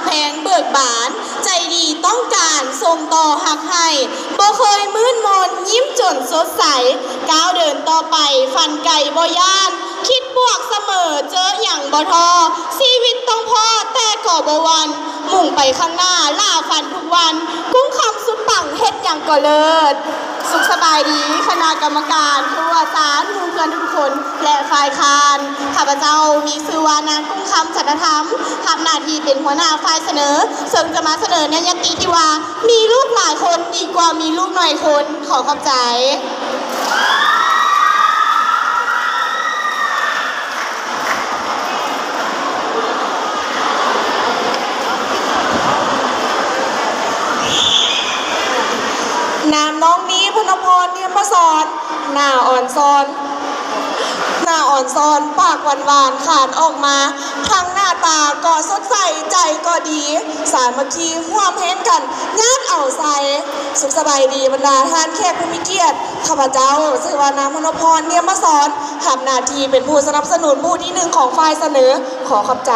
ແພງເບີກບານ ໃຈດີຕ້ອງການ ສົ່ງຕໍ່ຮັກໃຫ້ ບໍ່ເຄີຍມືດມົນ ຍິ້ມຈົນສົດໃສ ກ້າວເດີນຕໍ່ໄປ ຝັນໄກບໍ່ຢ້ານ ຄິດບວກສະເໝີ ເຈີຫຍັງບໍ່ທໍ້ ຊີວິດຕ້ອງພໍ້ ແຕ່ກໍບໍ່ຫວັ່ນ ມຸ່ງໄປຂ້າງໜ້າ ຫຼ້າຝັນທຸກວັນ ກຸ້ງຄຳສຸດປັງ ເຮັດຫຍັງກໍເລີດ. ສຸກສະບາຍດີ ຄະນະກຳມະການ, ຄູອາຈານ, ໝູ່ເພື່ອນທຸກໆຄົນ ແລະ ຝ່າຍຄ້ານ. ຂ້າພະເຈົ້າມີຊື່ວ່າ ນາງກຸ້ງຄຳ ຈັນທະທຳ, ຮັບໜ້າທີ່ເປັນຫົວໜ້າຝ່າຍສະເໜີ, ເຊິ່ງຈະມາສະເໜີໃນຍະຕິທີ່ວ່າ ມີລູກຫຼາຍຄົນດີກວ່າມີລູກໜ້ອຍຄົນ. ຂໍຂອບໃຈ. ນາມນ້ອງນີ້ ພົນນະພອນ ນຽມມະສອນ ໜ້າອ່ອນຊອນ ໜ້າອ່ອນຊອນ ປາກຫວານໆ ຂານອອກມາ ທັງໜ້າຕາກໍສົດໃສ ໃຈກໍດີ ສາມັກຄີຮ່ວມແຮງກັນ ຍາດເອົາໃສ່. ສຸກສະບາຍດີບັນດາທ່ານແຂກຜູ້ມີກຽດ, ຂ້າພະເຈົ້າຊື່ວ່າ ນາງ ມົນນະພອນ ນຽມມະສອນ, ຮັບໜ້າທີ່ເປັນຜູ້ສະໜັບສະໜູນຜູ້ທີໜຶ່ງຂອງຝ່າຍສະເໜີ. ຂໍຂອບໃຈ.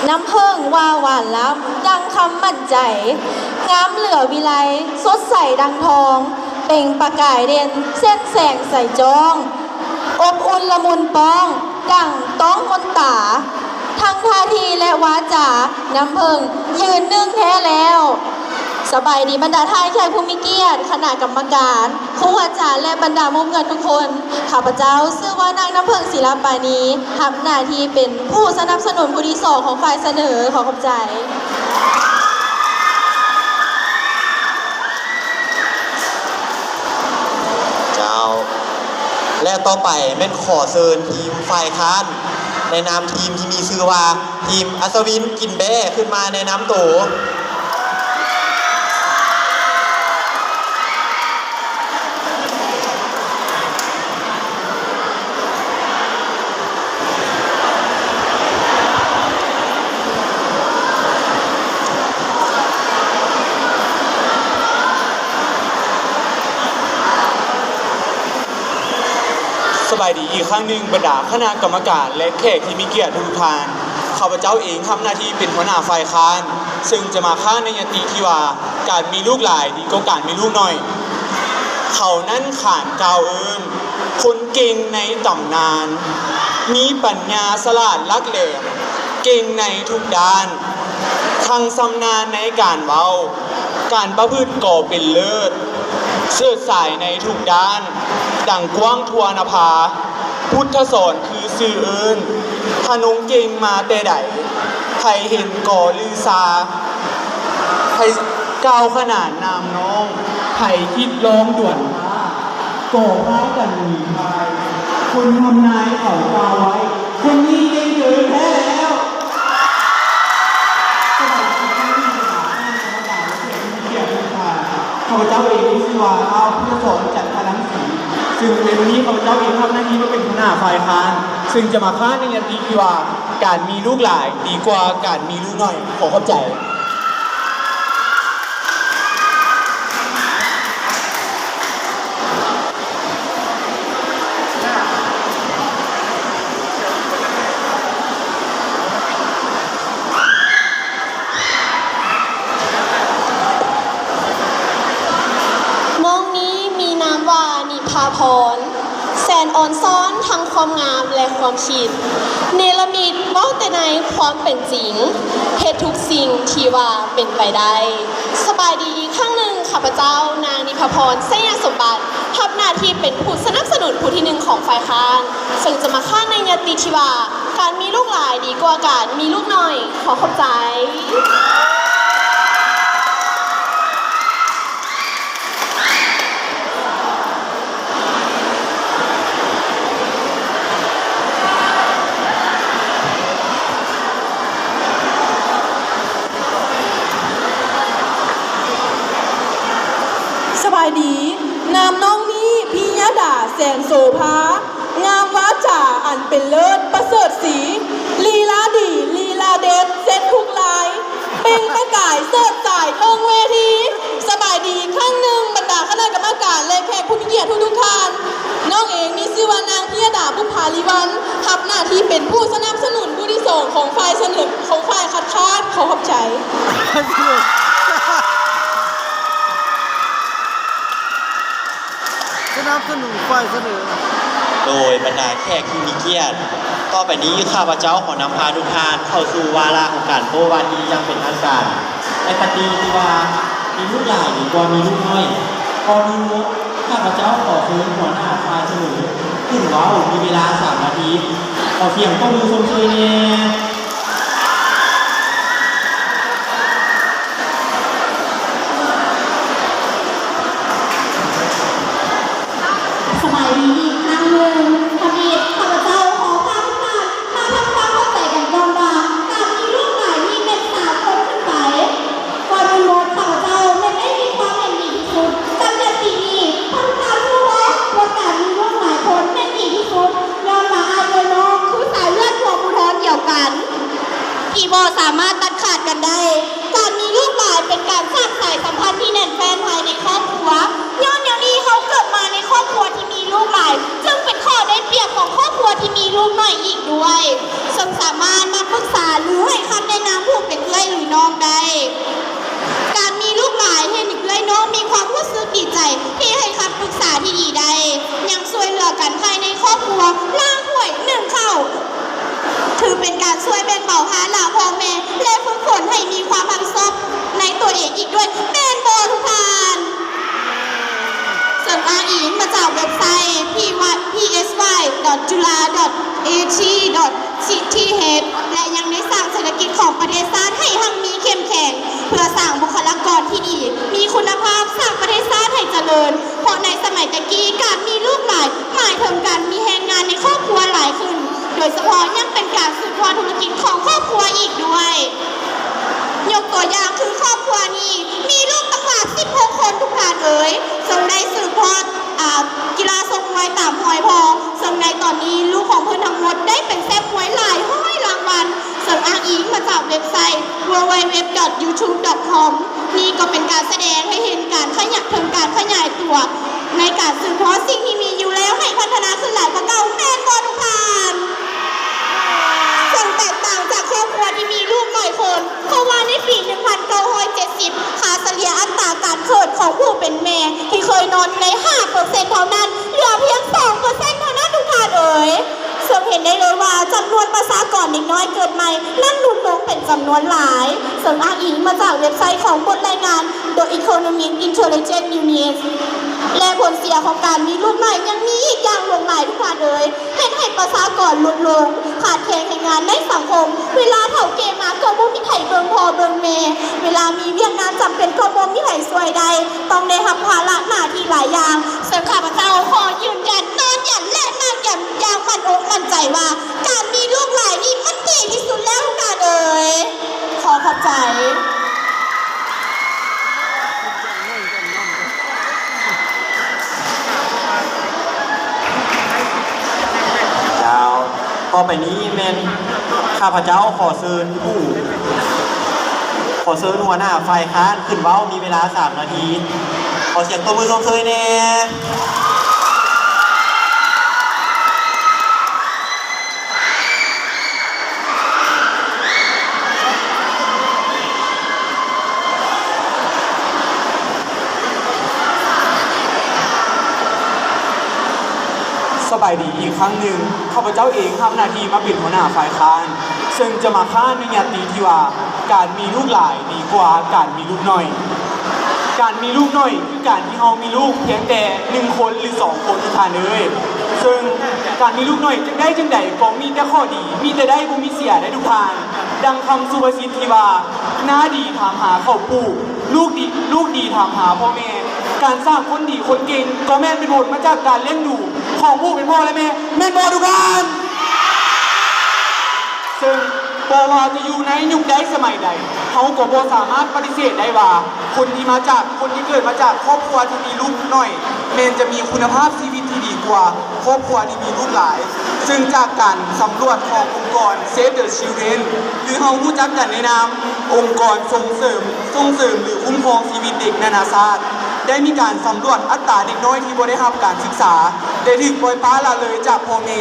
ນ້ຳເຜິ້ງວ່າຫວານລ້ຳ ດັ່ງຄຳໝັ້ນໃຈ, ງາມເຫຼືອວິໄລ ສົດໃສດັ່ງທອງ, ເປັ່ງປະກາຍເດັ່ນ ເຊັ່ນແສງໃສຈ້ອງ, ອົບອຸ່ນລະມຸນປ້ອງ ດັ່ງຕ້ອງມົນຕາ, ທັງທ່າທີ ແລະ ວາຈາ ນ້ຳເຜິ້ງຢືນໜຶ່ງແທ້ແລ້ວ. ສະບາຍດີບັນດາທ່ານແຂກຜູ້ມີກຽດ, ຄະນະກຳມະການ, ຄູອາຈານ ແລະ ບັນດາໝູ່ເພື່ອນທຸກຄົນ. ຂ້າພະເຈົ້າຊື່ວ່າ ນາງ ນ້ຳເຜິ້ງ ສີລາປານີ, ຮັບໜ້າທີ່ເປັນຜູ້ສະໜັບສະໜູນຜູ້ທີສອງຂອງຝ່າຍສະເໜີ. ຂໍຂອບໃຈ. ເຈົ້າ ແລະ ຕໍ່ໄປແມ່ນຂໍເຊີນທີມຝ່າຍຄ້ານ ໃນນາມທີມທີ່ມີຊື່ວ່າ ທີມອັດສະວິນກິນແບ້ ຂຶ້ນມາແນະນຳໂຕ. ສະບາຍດີອີກຄັ້ງໜຶ່ງ ບັນດາຄະນະກຳມະການ ແລະ ແຂກທີ່ມີກຽດທຸກໆທ່ານ. ຂ້າພະເຈົ້າເອງຮັບໜ້າທີ່ເປັນຫົວໜ້າຝ່າຍຄ້ານ ເຊິ່ງຈະມາຄ້ານໃນຍະຕິທີ່ວ່າ ການມີລູກຫຼາຍດີກວ່າການມີລູກໜ້ອຍ. ເຂົານັ້ນຂານກ່າວເອີ້ນ ຄົນເກັ່ງໃນຕຳນານ, ມີປັນຍາສະຫຼາດຫຼັກແຫຼມ, ເກັ່ງໃນທຸກດ້ານ, ທັງຊຳນານໃນການເວົ້າ, ການປະພຶດກໍເປັນເລີດ, ເສີດສາຍໃນທຸກດ້ານ, ດັງກວ້າງທົ່ວນະພາ. ພຸດທະສອນຄືຊື່ເອີ້ນ, ທະນົງເກັ່ງມາແຕ່ໃດ, ໃຜເຫັນກໍລືຊາ. ໃຜກ່າວຂະໜານນາມນ້ອງ, ໃຜຄິດລອງດ່ວນທ່າ, ກໍພາກັນໜີພາຍ. ຄົນທຳນາຍເຂົາກ່າວໄວ້, ຄົນນີ້ເກັ່ງເກີນແທ້ແລ້ວ. ຂ້າພະເຈົ້າເອງມີຊື່ວ່າ ທ້າວ ພຸດທະສອນ ຈັນທະລັງສີ, ຊຶ່ງໃນມື້ນີ້ຂ້າພະເຈົ້າເອງຮັບໜ້າທີ່ມາເປັນຫົວໜ້າຝ່າຍຄ້ານ, ຊຶ່ງຈະມາຄ້ານໃນຍະຕິທີ່ວ່າ ການມີລູກຫຼາຍດີກວ່າການມີລູກໜ້ອຍ. ຂໍຂອບໃຈ. ນ້ອງນີ້ມີນາມວ່າ ນິພາພອນ, ແສນອອນຊອນທັງຄວາມງາມ ແລະ ຄວາມຄິດ, ເນລະມິດເວົ້າແຕ່ໃນຄວາມເປັນຈິງ, ເຮັດທຸກສິ່ງທີ່ວ່າເປັນໄປໄດ້. ສະບາຍດີອີກຄັ້ງໜຶ່ງ, ຂ້າພະເຈົ້າ ນາງ ນິພາພອນ ໄຊຍະສົມບັດ, ຮັບໜ້າທີ່ເປັນຜູ້ສະໜັບສະໜູນຜູ້ທີໜຶ່ງຂອງຝ່າຍຄ້ານ, ເຊິ່ງຈະມາຄ້ານໃນຍະຕິທີ່ວ່າ ການມີລູກຫຼາຍດີກວ່າການມີລູກໜ້ອຍ. ຂໍຂອບໃຈ. ສະບາຍດີ, ນາມນ້ອງນີ້ ພິຍະດາ ແສນໂສພາ, ງາມວາຈາອັນເປັນເລີດປະເສີດສີ, ລີລາດີ ລີລາເດັດເຊັ່ນທຸກລາຍ. ເປັ່ງປະກາຍສອດສາຍເທິງເວທີ. ສະບາຍດີອີກຄັ້ງໜຶ່ງ ບັນດາຄະນະກຳມະການ ແລະ ແຂກຜູ້ມີກຽດທຸກໆທ່ານ. ນ້ອງເອງມີຊື່ວ່ານາງ ພິຍະດາ ບຸບຜາລີວັນ ຮັບໜ້າທີ່ເປັນຜູ້ສະໜັບສະໜູນຜູ້ທີສອງຂອງຝ່າຍສະເໜີ ຂອງຝ່າຍຄັດຄ້ານ. ຂໍຂອບໃຈ. ສະໜັບສະໜູນຝ່າຍສະເໜີ. ໂດຍບັນດາແຂກຜູ້ມີກຽດ, ຕໍ່ໄປນີ້ຂ້າພະເຈົ້າຂໍນຳພາທຸກທ່ານເຂົ້າສູ່ວາລະຂອງການໂຕ້ວາທີຢ່າງເປັນທາງການ ໃນຄະຕິທີ່ວ່າ ມີລູກຫຼາຍດີກວ່າມີລູກໜ້ອຍ. ກ່ອນອື່ນໝົດ ຂ້າພະເຈົ້າຂໍເຊີນຫົວໜ້າຝ່າຍສະເໜີຂຶ້ນເວົ້າ, ມີເວລາສາມນາທີ. ຂໍສຽງຕົບມືຊົມເຊີຍແດ່. ສະບາຍດີອີກຄັ້ງໜຶ່ງ. ທຳອິດ ຂ້າພະເຈົ້າຂໍພາທຸກທ່ານມາທຳຄວາມເຂົ້າໃຈກັນກ່ອນວ່າ ການມີລູກຫຼາຍນີ້ແມ່ນສາກົນຂຶ້ນໄປ. ກ່ອນອື່ນໝົດ ຂ້າພະເຈົ້າແມ່ນໄດ້ມີຄວາມເຫັນດີທີ່ສຸດ. ຕັ້ງແຕ່ປີນີ້ ທ່ານຜູ້ຊາຍຮູ້ແລ້ວວ່າການມີລູກຫຼາຍຄົນແມ່ນດີທີ່ສຸດ, ຍ້ອນວ່າອ້າຍເອື້ອຍນ້ອງຄືສາຍເລືອດຫົວໝູທອນດຽວກັນ ທີ່ບໍ່ສາມາດຕັດຂາດກັນໄດ້. ການມີລູກຫຼາຍເປັນການສ້າງສາຍສຳພັນທີ່ແໜ້ນແຟ້ນພາຍໃນຄອບຄົວ. ຍ້ອນແນວນີ້ເຮົາເກີດມາໃນຄອບຄົວທີ່ມີລູກຫຼາຍ ເຊິ່ງເປັນຂໍ້ໄດ້ປຽບຂອງຄອບຄົວທີ່ມີລູກໜ້ອຍອີກດ້ວຍ. ເຊິ່ງສາມາດມາປຶກສາ ຫຼື ໃຫ້ຄຳແນະນຳຜູ້ເປັນເອື້ອຍ ຫຼື ນ້ອງໄດ້. ການມີລູກຫຼາຍເຮັດໃຫ້ເອື້ອຍນ້ອງມີຄວາມຮູ້ສຶກດີໃຈທີ່ໃຫ້ຄຳປຶກສາທີ່ດີໄດ້, ຍັງຊ່ວຍເຫຼືອກັນພາຍໃນຄອບຄົວ, ລ້າງຖ້ວຍ, ໜຶ້ງເຂົ້າ, ຖືເປັນການຊ່ວຍແບ່ງເບົາພາລະພໍ່ແມ່ ແລະ ຝຶກຝົນໃຫ້ມີຄວາມຮັບຜິດຊອບໃນຕົວເອງອີກດ້ວຍ, ແມ່ນບໍ່ທຸກທ່ານ? ເຊິ່ງອ້າງອີງມາຈາກເວັບໄຊ ພີເອສວາຍ ດອດ ຈຸລາ ດອດ ເອທີ ດອດ ທີເອັດ ແລະ ຍັງໄດ້ສ້າງເສດຖະກິດຂອງປະເທດຊາດໃຫ້ຮັ່ງມີເຂັ້ມແຂງ ເພື່ອສ້າງບຸກຄະລາກອນທີ່ດີ ມີຄຸນນະພາບ, ສ້າງປະເທດຊາດໃຫ້ຈະເລີນ. ເພາະໃນສະໄໝແຕ່ກີ້ ການມີລູກຫຼາຍໝາຍເຖິງການມີແຮງງານໃນຄອບຄົວຫຼາຍຂຶ້ນ, ໂດຍສະເພາະຍັງເປັນການສືບທອດທຸລະກິດຂອງຄອບຄົວອີກດ້ວຍ. ຍົກຕົວຢ່າງຄືຄອບຄົວນີ້ມີລູກຕັ້ງວ່າສິບຫົກຄົນ ທຸກທ່ານເອີຍ, ເຊິ່ງໄດ້ສືບທອດ ອາ ກິລາຊົກມວຍຕາມຮອຍພໍ່, ເຊິ່ງໃນຕອນນີ້ລູກຂອງເພິ່ນທັງໝົດໄດ້ເປັນແຊ້ມມວຍຫຼາຍຮ້ອຍລາງວັນ, ເຊິ່ງອ້າງອີງມາຈາກເວັບໄຊ www.youtube.com ນີ້ກໍເປັນການສະແດງໃຫ້ເຫັນການຂະຫຍາຍ ເຖິງການຂະຫຍາຍຕົວໃນການສືບທອດສິ່ງທີ່ມີຢູ່ແລ້ວໃຫ້ພັດທະນາຂຶ້ນຫຼາຍກວ່າເກົ່າ, ແມ່ນບໍ່ທຸກທ່ານ? ເຊິ່ງແຕກຕ່າງຈາກຄອບຄົວທີ່ມີລູກໜ້ອຍຄົນ, ເພາະວ່າໃນປີໜຶ່ງພັນເກົ້າຮ້ອຍເຈັດສິບ ຄ່າສະເລ່ຍອັດຕາການເກີດຂອງຜູ້ເປັນແມ່ທີ່ເຄີຍນອນຢູ່ໃນຫ້າເປີເຊັນເທົ່ານັ້ນ ເຫຼືອພຽງສອງເປີເຊັນເທົ່ານັ້ນ ທຸກທ່ານເອີຍ. ເຊິ່ງເຫັນໄດ້ເລີຍວ່າຈຳນວນປະຊາກອນເດັກນ້ອຍເກີດໃໝ່ນັ້ນຫຼຸດລົງເປັນຈຳນວນຫຼາຍ, ເຊິ່ງອ້າງອີງມາຈາກເວັບໄຊຂອງບົດລາຍງານ The Economic Intelligence Unit ແລະ ຜົນເສຍຂອງການມີລູກໃໝ່ຍັງມີອີກຢ່າງຫຼວງຫຼາຍ ທຸກທ່ານເອີຍ, ເຮັດໃຫ້ປະຊາກອນຫຼຸດລົງ, ຂາດແຄນແຮງງານໃນສັງຄົມ, ເວລາເຖົ້າແກ່ມາກໍບໍ່ມີໃຜເບິ່ງພໍ່ເບິ່ງແມ່, ເວລາມີວຽກງານຈຳເປັນກໍບໍ່ມີໃຜຊ່ວຍໄດ້, ຕ້ອງໄດ້ຮັບພາລະໜ້າທີ່ຫຼາຍຢ່າງ. ເຊິ່ງຂ້າພະເຈົ້າຂໍຢືນຢັນ, ນອນຢັນ ແລະ ນັ່ງຢັນຢ່າງໝັ້ນອົກໝັ້ນໃຈວ່າ ການມີລູກຫຼາຍນີ້ມັນດີທີ່ສຸດແລ້ວ ທຸກທ່ານເອີຍ. ຂໍຂອບໃຈ. ເຈົ້າ, ຕໍ່ໄປນີ້ແມ່ນຂ້າພະເຈົ້າຂໍເຊີນຜູ້ ຂໍເຊີນຫົວໜ້າຝ່າຍຄ້ານຂຶ້ນເວົ້າ, ມີເວລາສາມນາທີ. ຂໍສຽງຕົບມືຊົມເຊີຍແດ່. ສະບາຍດີອີກຄັ້ງໜຶ່ງ, ຂ້າພະເຈົ້າເອງຮັບໜ້າທີ່ມາເປັນຫົວໜ້າຝ່າຍຄ້ານ, ເຊິ່ງຈະມາຄ້ານໃນຍະຕິທີ່ວ່າ ການມີລູກຫຼາຍດີກວ່າການມີລູກໜ້ອຍ. ການມີລູກໜ້ອຍ ການທີ່ເຮົາມີລູກພຽງແຕ່ໜຶ່ງຄົນ ຫຼື ສອງຄົນ ທຸກທ່ານເອີຍ. ເຊິ່ງການມີລູກໜ້ອຍຈັ່ງໃດຈັ່ງໃດກໍມີແຕ່ຂໍ້ດີ, ມີແຕ່ໄດ້ ບໍ່ມີເສຍເດ້ ທຸກທ່ານ. ດັ່ງຄຳສຸພາສິດທີ່ວ່າ ໜ້າດີຖາມຫາເຂົ້າປູກ, ລູກດີ ລູກດີຖາມຫາພໍ່ແມ່. ການສ້າງຄົນດີຄົນເກັ່ງກໍແມ່ນເປັນຜົນມາຈາກການລ້ຽງດູຂອງຜູ້ເປັນພໍ່ ແລະ ແມ່, ແມ່ນບໍ່ ທຸກທ່ານ? ເຊິ່ງບໍ່ວ່າຈະຢູ່ໃນຍຸກໃດສະໄໝໃດ, ເຮົາກໍບໍ່ສາມາດປະຕິເສດໄດ້ວ່າ ຄົນທີ່ມາຈາກ, ຄົນທີ່ເກີດມາຈາກຄອບຄົວທີ່ມີລູກໜ້ອຍ ແມ່ນຈະມີຄຸນນະພາບຊີວິດທີ່ດີ ກວ່າຄອບຄົວທີ່ມີລູກຫຼາຍ, ເຊິ່ງຈາກການສຳຫຼວດຂອງອົງກອນ Save the Children ຫຼືເຮົາຮູ້ຈັກກັນໃນນາມອົງກອນສົ່ງເສີມ, ສົ່ງເສີມ ຫຼື ຄຸ້ມຄອງຊີວິດເດັກນານາຊາດ ໄດ້ມີການສຳຫຼວດອັດຕາເດັກນ້ອຍທີ່ບໍ່ໄດ້ຮັບການສຶກສາ ແລະ ຖືກປ່ອຍປະລະເລີຍຈາກພໍ່ແມ່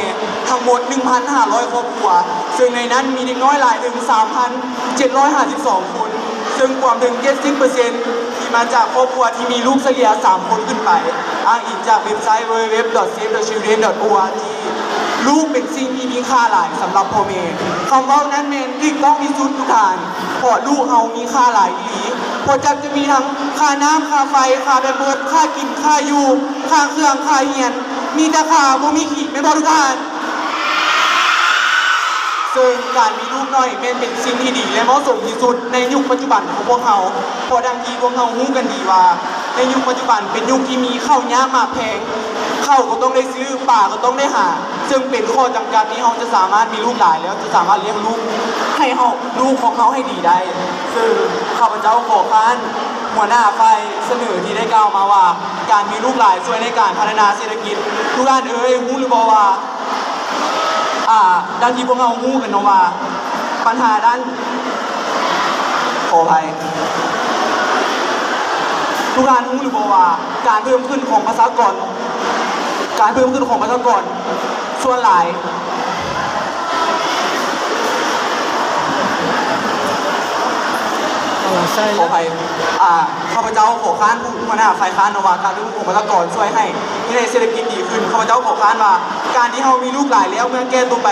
ທັງໝົດ ໜຶ່ງພັນຫ້າຮ້ອຍຄອບຄົວ, ເຊິ່ງໃນນັ້ນມີເດັກນ້ອຍຫຼາຍເຖິງ ສາມພັນເຈັດຮ້ອຍຫ້າສິບສອງຄົນ, ເຊິ່ງກວມເຖິງ ເຈັດສິບເປີເຊັນ ທີ່ມາຈາກຄອບຄົວທີ່ມີລູກສະເລ່ຍ ສາມຄົນຂຶ້ນໄປ, ອ້າງອີງຈາກເວັບໄຊ www.savethechildren.org. ລູກເປັນສິ່ງທີ່ມີຄ່າຫຼາຍສຳລັບພໍ່ແມ່. ຄຳເວົ້ານັ້ນແມ່ນຖືກຕ້ອງທີ່ສຸດທຸກທ່ານ, ເພາະລູກເຮົາມີຄ່າຫຼາຍອີ່ຫຼີ. ເພາະຈັກຈະມີທັງຄ່ານ້ຳ, ຄ່າໄຟ, ຄ່າແພມເພີດ, ຄ່າກິນ, ຄ່າຢູ່, ຄ່າເຄື່ອງ, ຄ່າຮຽນ, ມີແຕ່ຄ່າ ບໍ່ມີຂີ້, ແມ່ນບໍ່ທຸກທ່ານ? ເຊິ່ງການມີລູກໜ້ອຍແມ່ນເປັນສິ່ງທີ່ດີ ແລະ ເໝາະສົມທີ່ສຸດໃນຍຸກປັດຈຸບັນຂອງພວກເຮົາ, ເພາະດັ່ງທີ່ພວກເຮົາຮູ້ກັນດີວ່າ ໃນຍຸກປັດຈຸບັນເປັນຍຸກທີ່ມີເຂົ້າຍາກໝາກແພງ, ເຂົ້າກໍຕ້ອງໄດ້ຊື້, ປາກໍຕ້ອງໄດ້ຫາ, ເຊິ່ງເປັນຂໍ້ຈຳກັດທີ່ເຮົາຈະສາມາດມີລູກຫຼາຍ ແລ້ວຈະສາມາດລ້ຽງລູກໃຫ້ເຮົາ, ລູກຂອງເຮົາໃຫ້ດີໄດ້. ເຊິ່ງຂ້າພະເຈົ້າຂໍຄ້ານຫົວໜ້າຝ່າຍສະເໜີທີ່ໄດ້ກ່າວມາວ່າ ການມີລູກຫຼາຍຊ່ວຍໃນການພັດທະນາເສດຖະກິດ. ທຸກທ່ານເອີຍ, ຮູ້ຫຼືບໍ່ວ່າ ອ່າ ດັ່ງທີ່ພວກເຮົາຮູ້ກັນເນາະວ່າ ບັນຫາດ້ານ ຂໍອະໄພ, ທຸກທ່ານຮູ້ຫຼືບໍ່ວ່າ ການເພີ່ມຂຶ້ນຂອງປະຊາກອນ, ການເພີ່ມຂຶ້ນຂອງປະຊາກອນສ່ວນຫຼາຍ ຂໍອະໄພ, ອ່າ ຂ້າພະເຈົ້າຂໍຄ້ານຜູ້ຫົວໜ້າຝ່າຍຄ້ານເນາະວ່າ ການເພີ່ມຂຶ້ນຂອງປະຊາກອນຊ່ວຍໃຫ້ ເຮັດໃຫ້ເສດຖະກິດດີຂຶ້ນ. ຂ້າພະເຈົ້າຂໍຄ້ານວ່າ ການທີ່ເຮົາມີລູກຫຼາຍແລ້ວ ເມື່ອແກ່ຕົວໄປ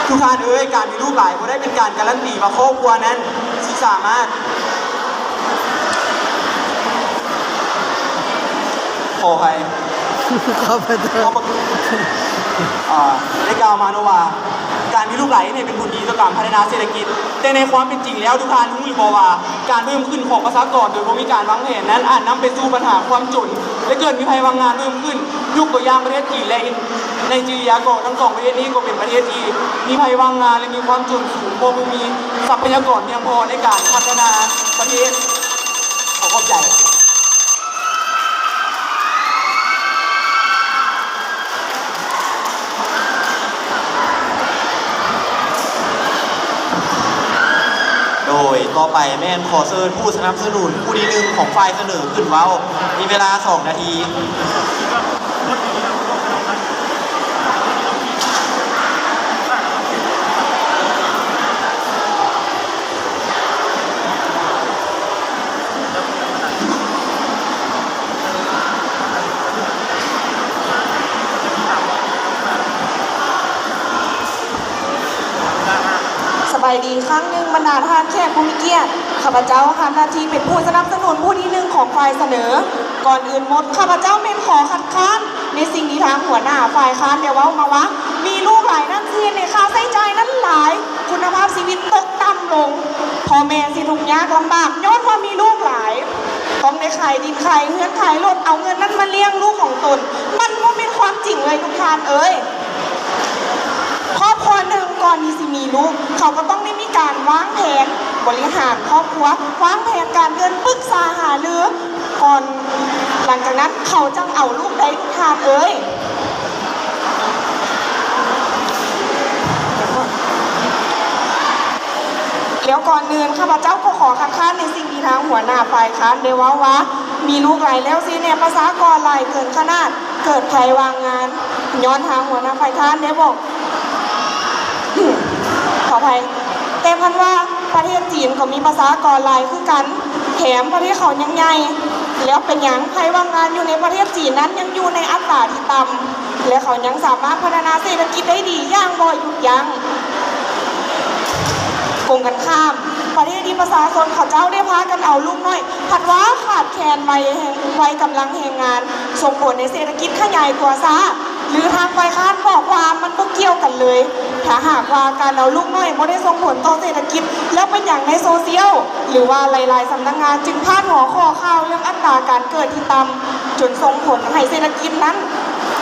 ທຸກທ່ານເອີຍ, ການມີລູກຫຼາຍບໍ່ໄດ້ເປັນການກາລັນຕີວ່າຄອບຄົວນັ້ນຊິສາມາດ ຂໍອະໄພ ຂ້າພະເຈົ້າ ອ່າ ໄດ້ກ່າວມາເນາະວ່າ ການມີລູກຫຼາຍເຮັດໃຫ້ເປັນຜົນດີຕໍ່ການພັດທະນາເສດຖະກິດ, ແຕ່ໃນຄວາມເປັນຈິງແລ້ວ ທຸກທ່ານຮູ້ຫຼືບໍ່ວ່າ ການເພີ່ມຂຶ້ນຂອງປະຊາກອນໂດຍບໍ່ມີການວາງແຜນນັ້ນ ອາດນຳໄປສູ່ບັນຫາຄວາມຈົນ ແລະ ເກີດມີໄພວ່າງງານເພີ່ມຂຶ້ນ. ຍົກຕົວຢ່າງປະເທດຈີນ ແລະ ໄນຈີເຣຍ ກໍທັງສອງປະເທດນີ້ກໍເປັນປະເທດທີ່ມີໄພວ່າງງານ ແລະ ມີຄວາມຈົນສູງ ເພາະບໍ່ມີຊັບພະຍາກອນພຽງພໍໃນການພັດທະນາປະເທດ. ຂໍຂອບໃຈ. ໂດຍຕໍ່ໄປແມ່ນຂໍເຊີນຜູ້ສະໜັບສະໜູນຜູ້ທີໜຶ່ງຂອງຝ່າຍສະເໜີຂຶ້ນເວົ້າ. ມີເວລາສອງນາທີ. ສະບາຍດີອີກຄັ້ງໜຶ່ງ ບັນດາທ່ານແຂກຜູ້ມີກຽດ. ຂ້າພະເຈົ້າທຳໜ້າທີ່ເປັນຜູ້ສະໜັບສະໜູນຜູ້ທີໜຶ່ງຂອງຝ່າຍສະເໜີ. ກ່ອນອື່ນໝົດ ຂ້າພະເຈົ້າແມ່ນຂໍຄັດຄ້ານ ໃນສິ່ງທີ່ທາງຫົວໜ້າຝ່າຍຄ້ານໄດ້ເວົ້າມາວ່າ ມີລູກຫຼາຍນັ້ນຊິເຮັດໃຫ້ຄ່າໃຊ້ຈ່າຍນັ້ນຫຼາຍ, ຄຸນນະພາບຊີວິດຕົກຕ່ຳລົງ, ພໍ່ແມ່ຊິທຸກຍາກລຳບາກຍ້ອນວ່າມີລູກຫຼາຍ, ຕ້ອງໄດ້ຂາຍດິນຂາຍເຮືອນຂາຍລົດ ເອົາເງິນນັ້ນມາລ້ຽງລູກຂອງຕົນ. ມັນບໍ່ແມ່ນຄວາມຈິງເລີຍທຸກທ່ານເອີຍ. ຄອບຄົວໜຶ່ງກ່ອນທີ່ຊິມີລູກ ເຂົາກໍຕ້ອງໄດ້ມີການວາງແຜນບໍລິຫານຄອບຄົວ, ວາງແຜນການເງິນ, ປຶກສາຫາລື ກ່ອນ, ຫຼັງຈາກນັ້ນເຂົາຈັ່ງເອົາລູກໄດ້ ທ່ານເອີຍ. ແລ້ວກ່ອນອື່ນ ຂ້າພະເຈົ້າກໍຂໍຄັດຄ້ານໃນສິ່ງທີ່ທາງຫົວໜ້າຝ່າຍຄ້ານໄດ້ເວົ້າວ່າ ມີລູກຫຼາຍແລ້ວຊິແນປະຊາກອນຫຼາຍເກີນຂະໜາດ ເກີດໄພວ່າງງານ ຍ້ອນທາງຫົວໜ້າຝ່າຍຄ້ານໄດ້ບອກ ຂໍອະໄພ, ແຕ່ພັດວ່າປະເທດຈີນກໍມີປະຊາກອນຫຼາຍຄືກັນ, ແຖມປະເທດເຂົາຍັງໃຫຍ່, ແລ້ວເປັນຫຍັງໄພວ່າງງານຢູ່ໃນປະເທດຈີນນັ້ນຍັງຢູ່ໃນອັດຕາທີ່ຕ່ຳ ແລະ ເຂົາຍັງສາມາດພັດທະນາເສດຖະກິດໄດ້ດີຢ່າງບໍ່ຢຸດຢັ້ງ? ກົງກັນຂ້າມ, ປະເທດທີ່ປະຊາຊົນເຂົາເຈົ້າໄດ້ພາກັນເອົາລູກນ້ອຍ ພັດວ່າຂາດແຄນໄວແຮງ, ໄວກຳລັງແຮງງານ, ສົ່ງຜົນໃຫ້ເສດຖະກິດຂະຫຍາຍຕົວຊ້າ, ຫຼື ທາງຝ່າຍຄ້ານບອກວ່າມັນບໍ່ກ່ຽວກັນເລີຍ. ຖ້າຫາກວ່າການເອົາລູກນ້ອຍບໍ່ໄດ້ສົ່ງຜົນຕໍ່ເສດຖະກິດ, ແລ້ວເປັນຫຍັງໃນໂຊຊຽວ ຫຼືວ່າຫຼາຍໆສຳນັກງານຈຶ່ງພາດຫົວຂໍ້ຂ່າວເລື່ອງອັດຕາການເກີດທີ່ຕ່ຳ ຈົນສົ່ງຜົນໃຫ້ເສດຖະກິດນັ້ນ,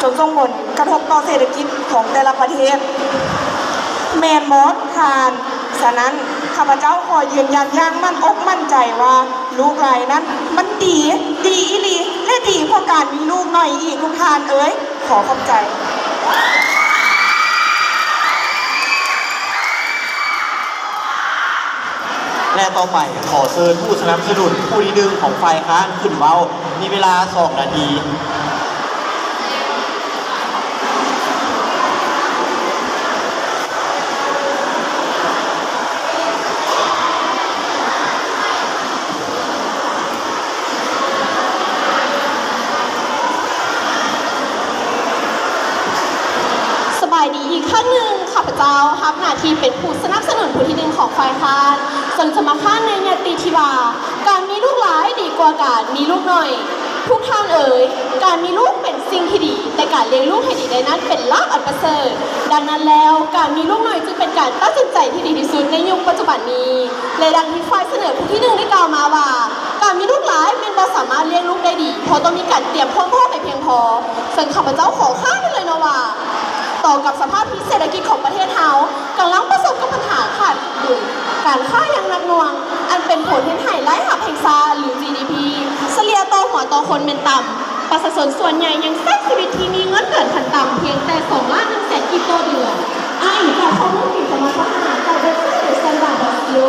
ຈົນສົ່ງຜົນກະທົບຕໍ່ເສດຖະກິດຂອງແຕ່ລະປະເທດ ແມ່ນບໍ່ທ່ານ? ສະນັ້ນ ຂ້າພະເຈົ້າຂໍຢືນຢັນຢ່າງໝັ້ນອົກໝັ້ນໃຈວ່າ ລູກຫຼາຍນັ້ນມັນດີ, ດີອີ່ຫຼີ ແລະ ຈະດີກວ່າການມີລູກໜ້ອຍອີກ ທຸກທ່ານເອີຍ. ຂໍຂອບໃຈ. ແລະ ຕໍ່ໄປ ຂໍເຊີນຜູ້ສະໜັບສະໜູນຜູ້ທີໜຶ່ງຂອງຝ່າຍຄ້ານຂຶ້ນເວົ້າ, ມີເວລາສອງນາທີ. ສະບາຍດີອີກຄັ້ງໜຶ່ງ, ຂ້າພະເຈົ້າຮັບໜ້າທີ່ເປັນຜູ້ສະໜັບສະໜູນຜູ້ທີໜຶ່ງຂອງຝ່າຍຄ້ານ, ເຊິ່ງຈະມາຄ້ານໃນຍະຕິທີ່ວ່າ ການມີລູກຫຼາຍດີກວ່າການມີລູກໜ້ອຍ. ທຸກທ່ານເອີຍ, ການມີລູກເປັນສິ່ງທີ່ດີ, ແຕ່ການລ້ຽງລູກໃຫ້ດີໄດ້ນັ້ນເປັນລາບອັນປະເສີດ. ດັ່ງນັ້ນແລ້ວ, ການມີລູກໜ້ອຍຈຶ່ງເປັນການຕັດສິນໃຈທີ່ດີທີ່ສຸດໃນຍຸກປັດຈຸບັນນີ້. ແລະ ດັ່ງທີ່ຝ່າຍສະເໜີຜູ້ທີໜຶ່ງໄດ້ກ່າວມາວ່າ, ການມີລູກຫຼາຍແມ່ນບໍ່ສາມາດລ້ຽງລູກໄດ້ດີ, ເພາະຕ້ອງມີການຕຽມຄວາມພ້ອມໃຫ້ພຽງພໍ. ເຊິ່ງຂ້າພະເຈົ້າຂໍຄ້ານໄວ້ເລີຍເນາະວ່າ, ຕໍ່ກັບສະພາບທີ່ເສດຖະກິດຂອງປະເທດເຮົາກຳລັງປະສົບກັບບັນຫາຂາດດຸນການຄ້າຢ່າງໜັກໜ່ວງ, ອັນເປັນຜົນເຮັດໃຫ້ລາຍຮັບແຫ່ງຊາດ ຫຼື ຈີດີພີ ສະເລ່ຍຕໍ່ຫົວຕໍ່ຄົນແມ່ນຕ່ຳ. ປະຊາຊົນສ່ວນໃຫຍ່ຍັງໃຊ້ຊີວິດທີ່ມີເງິນເດືອນຂັ້ນຕ່ຳພຽງແຕ່ສອງລ້ານໜຶ່ງແສນກີບຕໍ່ເດືອນ, ອ້າງອີງຈາກຂໍ້ມູນປີສອງພັນຊາວຫ້າ ຈາກເວັບໄຊ The Standard dot co.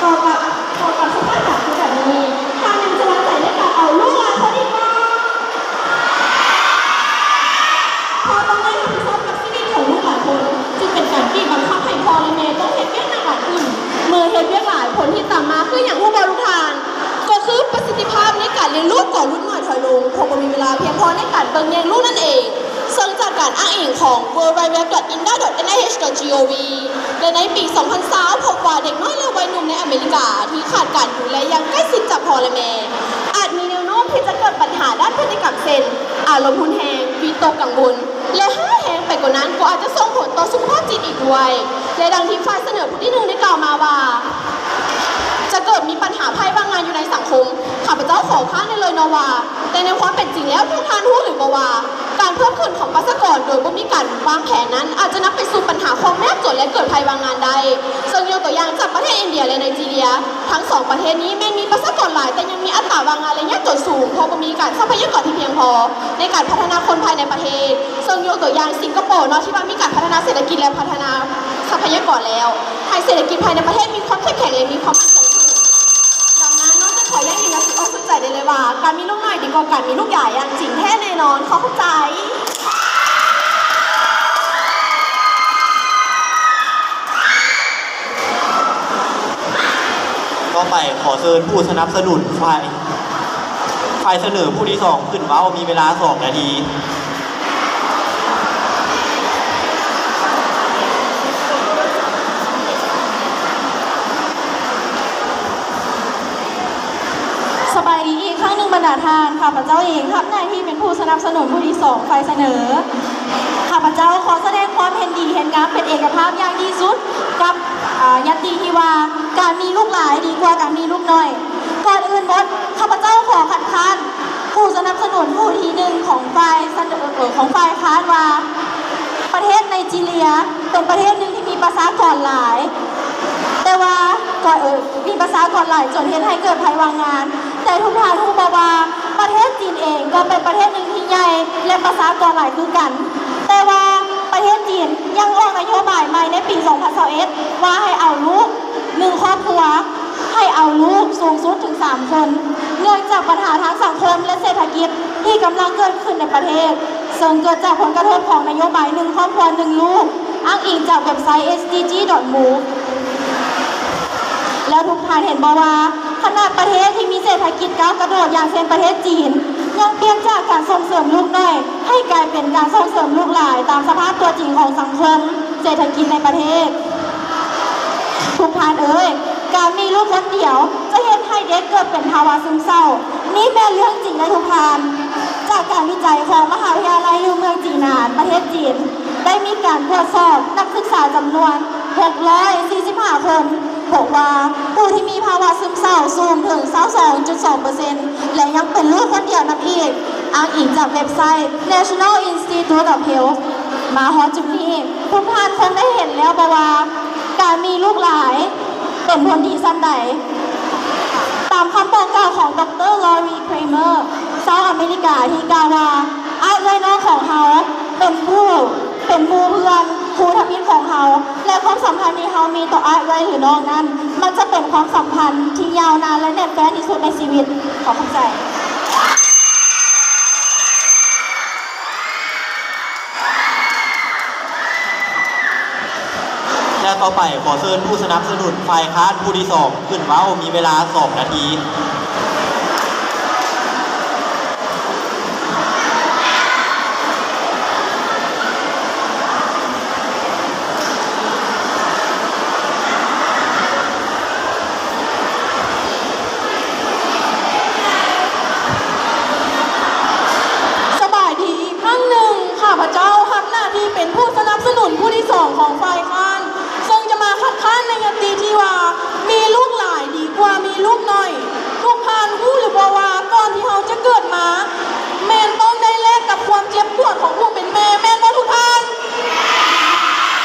ຕໍ່ກັບ ເຂົ້າກັບສະພາບການເປັນແບບນີ້, ທ່ານຍັງຈະວາງໃຈໃນການເອົາລູກຫຼາຍຄົນອີກບໍ່? ເພາະຕ້ອງໄດ້ຮັບຜິດຊອບກັບຊີວິດຂອງລູກຫຼາຍຄົນ, ຈຶ່ງເປັນການບີບບັງຄັບໃຫ້ພໍ່ ແລະ ແມ່ຕ້ອງເຮັດວຽກໜັກຫຼາຍຂຶ້ນ. ເມື່ອເຮັດວຽກຫຼາຍ, ຜົນທີ່ຕາມມາຄືຫຍັງຮູ້ບໍ່ທຸກທ່ານ? ກໍຄືປະສິດທິພາບໃນການລ້ຽງລູກກໍຫຼຸດໜ້ອຍຖອຍລົງ, ເພາະບໍ່ມີເວລາພຽງພໍໃນການເບິ່ງແຍງລູກນັ້ນເອງ. ເຊິ່ງຈາກການອ້າງອີງຂອງ world wide web dot inda dot nih dot gov ແລະ ໃນປີສອງພັນຊາວ ພົບວ່າເດັກນ້ອຍ ແລະ ໄວໜຸ່ມໃນອາເມລິກາທີ່ຂາດການດູແລຢ່າງໃກ້ຊິດຈາກພໍ່ ແລະ ແມ່ ອາດມີແນວໂນ້ມທີ່ຈະເກີດບັນຫາດ້ານພຶດຕິກຳເຊັ່ນ ອາລົມຮຸນແຮງ, ວິຕົກກັງວົນ ແລະ ຮ້າຍແຮງໄປກວ່ານັ້ນກໍອາດຈະສົ່ງຜົນຕໍ່ສຸຂະພາບຈິດອີກດ້ວຍ. ແລະ ດັ່ງທີ່ຝ່າຍສະເໜີຜູ້ທີໜຶ່ງໄດ້ກ່າວມາວ່າ ຈະເກີດມີບັນຫາໄພວ່າງງານຢູ່ໃນສັງຄົມ. ຂ້າພະເຈົ້າຂໍຄ້ານໄດ້ເລີຍເນາະວ່າ ແຕ່ໃນຄວາມເປັນຈິງແລ້ວ ພວກທ່ານຮູ້ຫຼືບໍ່ວ່າ ການເພີ່ມຂຶ້ນຂອງປະຊາກອນໂດຍບໍ່ມີການວາງແຜນນັ້ນ ອາດຈະນຳໄປສູ່ບັນຫາຄວາມຍາກຈົນ ແລະ ເກີດໄພວ່າງງານໄດ້. ເຊິ່ງຍົກຕົວຢ່າງຈາກປະເທດອິນເດຍ ແລະ ໄນຈີເຣຍ, ທັງສອງປະເທດນີ້ແມ່ນມີປະຊາກອນຫຼາຍ ແຕ່ຍັງມີອັດຕາວ່າງງານ ແລະ ຍາກຈົນສູງ ເພາະບໍ່ມີການຊັບພະຍາກອນທີ່ພຽງພໍໃນການພັດທະນາຄົນພາຍໃນປະເທດ. ເຊິ່ງຍົກຕົວຢ່າງສິງກະໂປເນາະ ທີ່ວ່າມີການພັດທະນາເສດຖະກິດ ແລະ ພັດທະນາຊັບພະຍາກອນແລ້ວ ໃຫ້ເສດຖະກິດພາຍໃນປະເທດມີຄວາມເຂັ້ມແຂງ ແລະ ມີຄວາມໝັ້ນຄົງຂຶ້ນ. ດັ່ງນັ້ນ ນ້ອງຈຶ່ງຂໍຢັ້ງຢືນຢ່າງສຸດອົກສຸດໃຈໄດ້ເລີຍວ່າ ການມີລູກໜ້ອຍດີກວ່າການມີລູກໃຫຍ່ຢ່າງຈິງແທ້ແນ່ນອນ. ຂໍຂອບໃຈ. ຕໍ່ໄປ ຂໍເຊີນຜູ້ສະໜັບສະໜູນຝ່າຍ ຝ່າຍສະເໜີຜູ້ທີສອງຂຶ້ນເວົ້າ, ມີເວລາສອງນາທີ. ສະບາຍດີອີກຄັ້ງໜຶ່ງບັນດາທ່ານ, ຂ້າພະເຈົ້າເອງຮັບໜ້າທີ່ເປັນຜູ້ສະໜັບສະໜູນຜູ້ທີສອງຝ່າຍສະເໜີ. ຂ້າພະເຈົ້າຂໍສະແດງຄວາມເຫັນດີເຫັນງາມເປັນເອກະພາບຢ່າງທີ່ສຸດກັບ ອາ ຍັດຕິທີ່ວ່າ ການມີລູກຫຼາຍດີກວ່າການມີລູກໜ້ອຍ. ກ່ອນອື່ນໝົດ ຂ້າພະເຈົ້າຂໍຄັດຄ້ານຜູ້ສະໜັບສະໜູນຜູ້ທີໜຶ່ງຂອງຝ່າຍສະເໜີ ຂອງຝ່າຍຄ້ານວ່າ ປະເທດໄນຈີເຣຍເປັນປະເທດໜຶ່ງທີ່ມີປະຊາກອນຫຼາຍ, ແຕ່ວ່າກໍ ເອີ ມີປະຊາກອນຫຼາຍຈົນເຮັດໃຫ້ເກີດໄພວ່າງງານ. ແຕ່ທຸກທ່ານຮູ້ບໍ່ວ່າ ປະເທດຈີນເອງກໍເປັນປະເທດໜຶ່ງທີ່ໃຫຍ່ ແລະ ປະຊາກອນຫຼາຍຄືກັນ, ແຕ່ວ່າປະເທດຈີນຍັງອອກນະໂຍບາຍໃໝ່ໃນປີສອງພັນຊາວເອັດ ວ່າໃຫ້ເອົາລູກໜຶ່ງຄອບຄົວ ໃຫ້ເອົາລູກສູງສຸດເຖິງສາມຄົນ ເນື່ອງຈາກບັນຫາທາງສັງຄົມ ແລະ ເສດຖະກິດທີ່ກຳລັງເກີດຂຶ້ນໃນປະເທດ, ເຊິ່ງເກີດຈາກຜົນກະທົບຂອງນະໂຍບາຍໜຶ່ງຄອບຄົວໜຶ່ງລູກ, ອ້າງອີງຈາກເວັບໄຊ ເອສດີຈີ ດອດ ມູຟ. ແລ້ວທຸກທ່ານເຫັນບໍ່ວ່າ ຂະໜາດປະເທດທີ່ມີເສດຖະກິດກ້າວກະໂດດຢ່າງເຊັ່ນປະເທດຈີນ ຍັງປ່ຽນຈາກການສົ່ງເສີມລູກໜ້ອຍ ໃຫ້ກາຍເປັນການສົ່ງເສີມລູກຫຼາຍຕາມສະພາບຕົວຈິງຂອງສັງຄົມເສດຖະກິດໃນປະເທດ. ທຸກທ່ານເອີຍ, ການມີລູກຄົນດຽວຈະເຮັດໃຫ້ເດັກເກີດເປັນພາວະຊຶມເສົ້າ. ນີ້ແມ່ນເລື່ອງຈິງເດີທຸກທ່ານ. ຈາກການວິໄຈຂອງມະຫາວິທະຍາໄລຢູ່ເມືອງຈີໜານ ປະເທດຈີນ ໄດ້ມີການກວດສອບນັກສຶກສາຈຳນວນຫົກຮ້ອຍສີ່ສິບຫ້າຄົນ ພົບວ່າຜູ້ທີ່ມີພາວະຊຶມເສົ້າສູງເຖິງຊາວສອງຈຸດສອງເປີເຊັນ ແລະ ຍັງເປັນລູກຄົນດຽວນຳອີກ, ອ້າງອີງຈາກເວັບໄຊ National Institute of Health. ມາຮອດຈຸດນີ້, ທຸກທ່ານຄົງໄດ້ເຫັນແລ້ວບໍ່ວ່າ ການມີລູກຫຼາຍເປັນຜົນດີສ່ຳໃດ? ຕາມ ຄຳບອກກ່າວຂອງ ດຣ. ລອຣີ ເຄຣເມີ ຊາວອາເມລິກາ ທີ່ກ່າວວ່າ ອ້າຍເອື້ອຍນ້ອງຂອງເຮົາເປັນຄູ່ ເປັນໝູ່ເພື່ອນ ຄູ່ທຳອິດຂອງເຮົາ ແລະ ຄວາມສຳພັນທີ່ເຮົາມີຕໍ່ອ້າຍເອື້ອຍ ຫຼື ນ້ອງນັ້ນ ມັນຈະເປັນຄວາມສຳພັນທີ່ຍາວນານ ແລະ ແໜ້ນແຟ້ນທີ່ສຸດໃນຊີວິດ. ຂໍຂອບໃຈ. ແລະ ຕໍ່ໄປ ຂໍເຊີນຜູ້ສະໜັບສະໜູນຝ່າຍຄ້ານຜູ້ທີສອງຂຶ້ນເວົ້າ, ມີເວລາສອງນາທີ. ສະບາຍດີອີກຄັ້ງໜຶ່ງ, ຂ້າພະເຈົ້າຮັບໜ້າທີ່ເປັນຜູ້ສະໜັບສະໜູນຜູ້ທີສອງຂອງຝ່າຍຄ້ານ, ເຊິ່ງຈະມາຄັດຄ້ານໃນຍະຕິທີ່ວ່າ ມີລູກຫຼາຍດີກວ່າມີລູກໜ້ອຍ. ທຸກທ່ານຮູ້ຫຼືບໍ່ວ່າ ກ່ອນທີ່ເຮົາຈະເກີດມາ ແມ່ນຕ້ອງໄດ້ແລກກັບຄວາມເຈັບປວດຂອງຜູ້ເປັນແມ່, ແມ່ນບໍ່ທຸກທ່ານ?